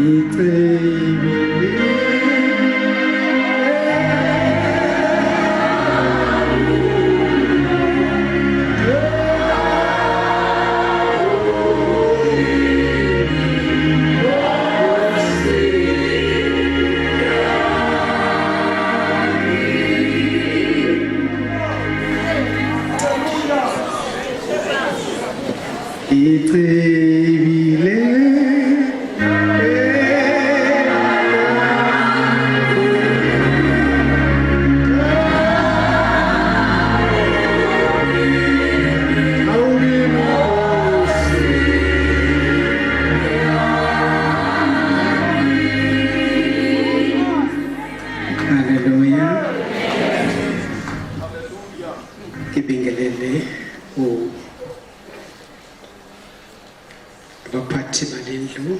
Icebile. Icebile. Haleluya. Ngibingelele u abaphathi balendlu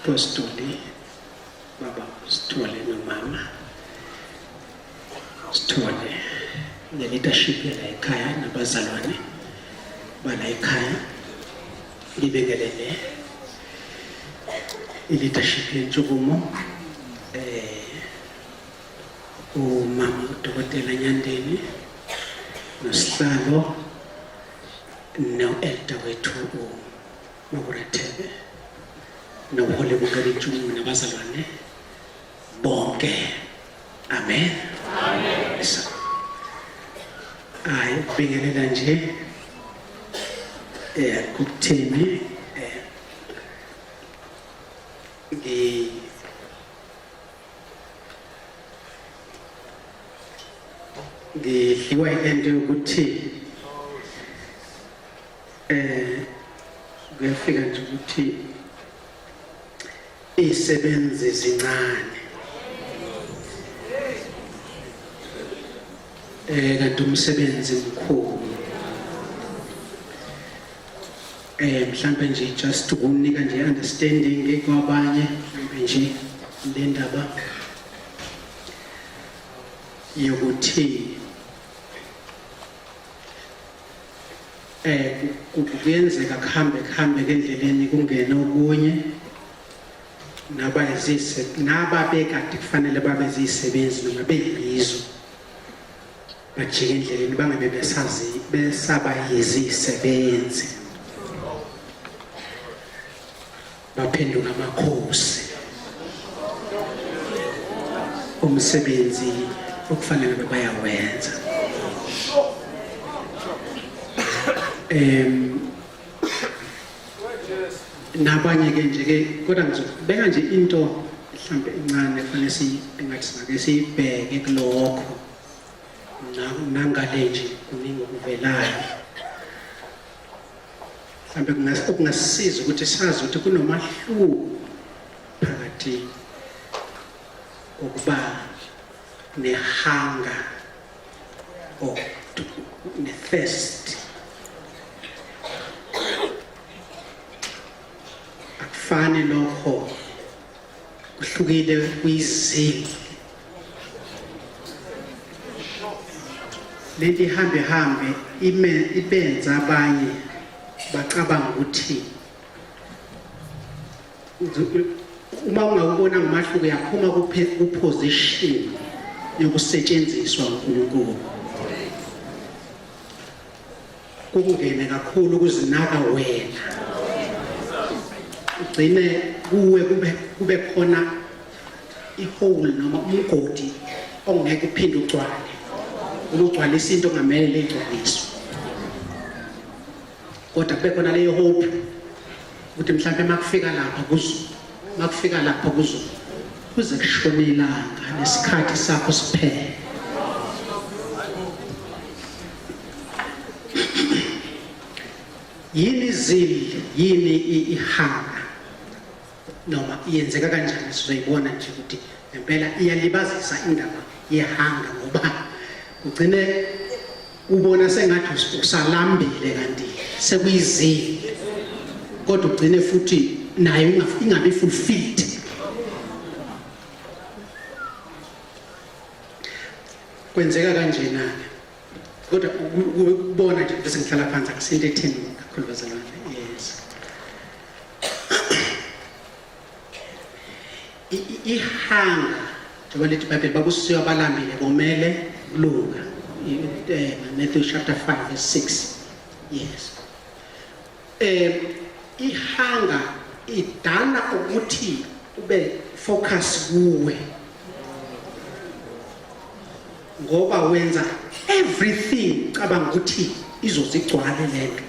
postoli baba Sithole nomama Sithole ne-leadership yala ekhaya nabazalwane bala ekhaya. Ngibingelele i-leadership yentshukumo, umama uDokotela Nyandeni nosihlalo no-elder wethu uMakurethebe nobuholi bonke bentshukumo nabazalwane bonke. Amen. Amen. Hayi, ukubingelela nje kukuthini, ngi ngidliwa ilento yokuthi kuyafika nje ukuthi izisebenzi zincane, kanti umsebenzi mkhulu. Mhlambe nje just ukunika nje understanding kwabanye, mhlambe nje le ndaba yokuthi kuyenzeka kuhambe kuhambe endleleni kungene okunye nabayizise nababekade kufanele babe ziyisebenzi noma beyizo, bajike endleleni bangabe besazi besaba yizisebenzi, baphenduka amakhosi. Umsebenzi okufanele bayawenza, nabanye ke nje ke, kodwa ngizobeka nje into mhlambe encane kufanele si engathi singake siyibheke kulokho nangale nje kuningi okuvelayo mhlambe okungasisiza ukuthi sazi ukuthi kunomahluko phakathi kokuba ne-hunger or ne-thirst. Akufani lokho, kuhlukile kuyizilo. Lento ihambe hambe ime ibenza abanye bacabanga ukuthi uma ungawubona ngomahluko uyaphuma ku-position yokusetshenziswa uNkulunkulu, kungene kakhulu ukuzinaka wena, ugcine kuwe kube khona ihole noma umgodi ongeke uphinde ugcwale, ukugcwalisa into ongamele igcwaliswe, kodwa kube khona leyo hope ukuthi mhlawumbe makufika lapha kuzo makufika lapha kuzo kuze kushone ilanga nesikhathi sakho siphele. Yini izili, yini ihanga, noma iyenzeka kanjani? Sizoyibona nje ukuthi ngempela iyalibazisa indaba yehanga, ngoba kugcine ubona sengathi usalambile kanti sekuyizile, kodwa ugcine futhi nayo ingabi fulfilled. Kwenzeka kanjena-ke, kodwa ukubona nje bese ngihlala phansi, akusinto etheni kakhulu bazalwane. Yes. Ihanga njengoba lithi iBhayibheli babusisiwe abalambile bomele ukulunga. Matthew chapter 5 verse 6. Yes. Ihanga idala ukuthi ube focus kuwe ngoba wenza everything cabanga ukuthi izozigcwale lento.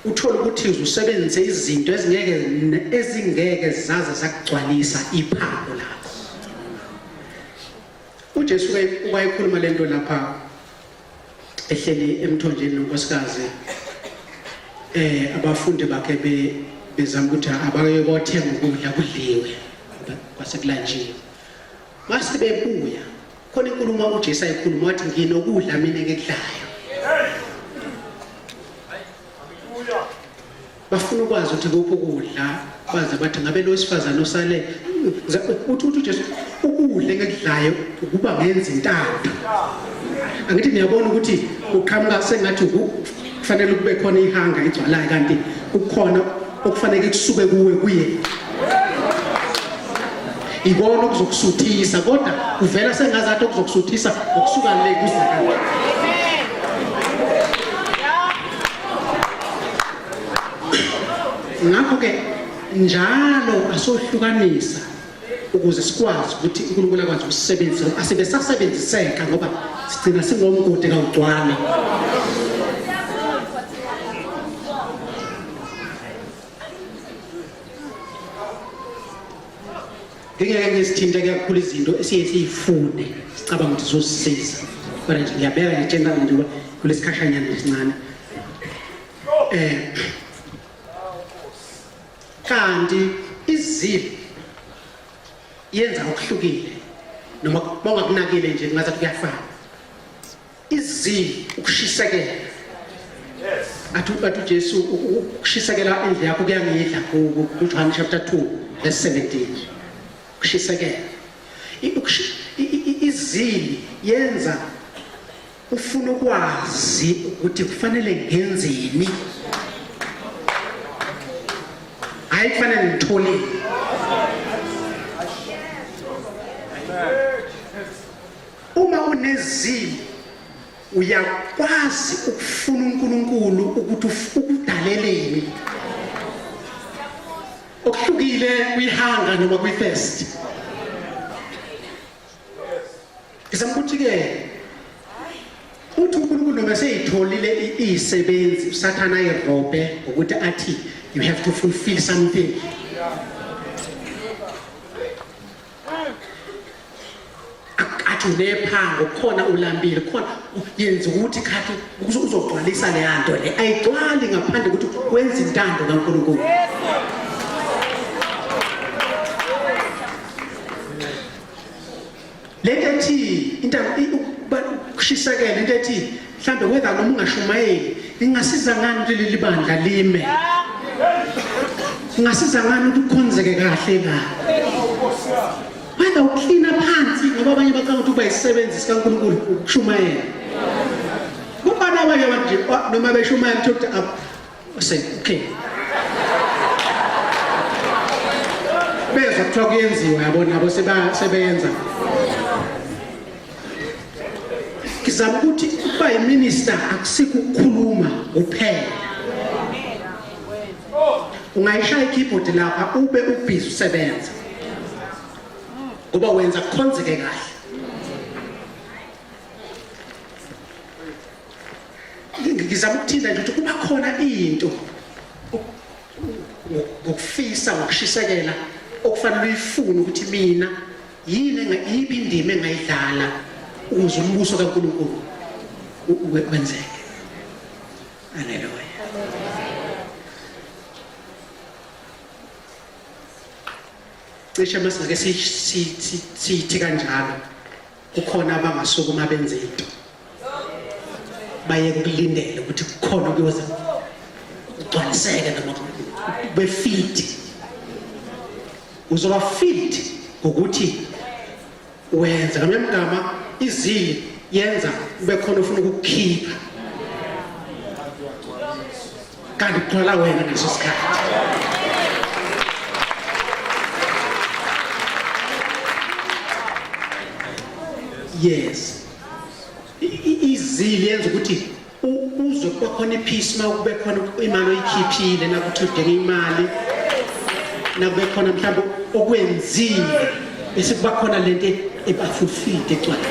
Uthola ukuthi usebenzise izinto ezingeke ezingeke zaze zakugcwalisa iphako lakho. uJesu ke wayekhuluma lento lapha ehleli emthonjeni nonkosikazi abafundi bakhe bezama ukuthi abaye kothenga ukudla kudliwe kwase kulanjiwe. Mase bebuya khona inkulumo uJesu ayikhuluma wathi nginokudla mina engikudlayo. Bafuna ukwazi ukuthi kuphi ukudla baze bathi ngabe lo wesifazane osale uthi uthi uJesu ukudla engikudlayo ukuba ngenza intando. Angithi niyabona ukuthi uqhamuka sengathi kufanele kube khona ihanga igcwalayo kanti kukhona okufanele kusuke kuwe kuye. Ikona okuzokusuthisa kodwa kuvela sengazathi okuzokusuthisa ngokusuka le kuze kanje. Ngakho ke njalo asohlukanisa ukuze sikwazi ukuthi uNkulunkulu akwazi ukusebenzisa asibe sasebenziseka ngoba sigcina singomgodi kawugcwale. Ngingeke ngisithinte kakhulu izinto esiye siyifune sicabanga ukuthi zosisiza kodwa nje ngiyabeka ngitshela nje ngoba kulesikhashanyana esincane kanti izip yenza okuhlukile noma bongakunakile nje kungazathi kuyafana. Izil ukushisekela. Yes. Athi athi uJesu ukushisekela indlu yakho kuyangidla kuJohn chapter 2 verse 17. Ukushisekela. Izili yenza ufuna ukwazi ukuthi kufanele ngenzeni. Hayi kufanele ngitholeni. Uma unezimo uyakwazi ukufuna uNkulunkulu ukuthi ukudaleleni okuhlukile kwihanga noma kwithirst. Ngizama ukuthi ke uthi uNkulunkulu noma seyitholile izisebenzi uSathana ayirobhe ngokuthi athi you have to fulfill something. Athi unephango khona ulambile khona yenza ukuthi khathi uzogcwalisa leya nto le ayigcwali ngaphandle ukuthi wenze intando kaNkulunkulu. Lento ethi into ukushisekela into ethi mhlambe whether noma ungashumayeli ingasiza ngani ukuthi leli bandla lime, ingasiza ngani ukuthi kukhonzeke kahle la whether uklina phansi ngoba abanye bacanga ukuthi uba isisebenzi sikaNkulunkulu ukushumayela. Kukhona abanye abantu nje noma beshumayela ukuthi say okay bezwa kuthiwa kuyenziwa yabona nabo sebeyenza. Ngizama ukuthi ukuba yiminister akusikho ukukhuluma kuphela. Ungayishaya i-keyboard lapha ube ubhizi usebenza ngoba wenza kukhonzeke kahle. Ngizama ukuthinta nje ukuthi kuba khona into ngokufisa ngokushisekela okufanele uyifune ukuthi mina yini yiphi indima engayidlala ukuze umbuso kaNkulunkulu wenzeke. Haleluya. Cishe masingake siyithi kanjalo kukhona abangasukuma benze into bayeke ukulindela ukuthi kukhona okuyoze kugcwaliseke noma kube fit. Uzoba fit ngokuthi wenza ngamanye amagama izili yenza kube khona ufuna ukukukhipha. Kanti kugcwala wena ngaleso sikhathi. Yes. Izili yenza ukuthi uzwe kuba khona ipeace uma kube khona imali oyikhiphile nakuthi udinga imali nakube khona mhlawumbe okwenzile bese kuba khona lento ebafulfilled egcwala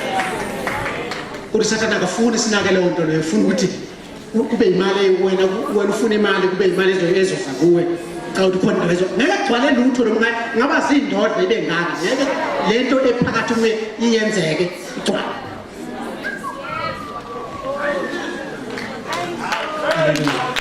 ukuthi sathana akafuni sinake leyo nto leyo ufuna ukuthi kube imali wena wena ufuna imali kube imali ezoza kuwe cha uthi khona into ezo ngeke kugcwale lutho noma ngaba zindodla ibe ngaka ngeke lento ephakathi kuye iyenzeke igcwale. Hallelujah.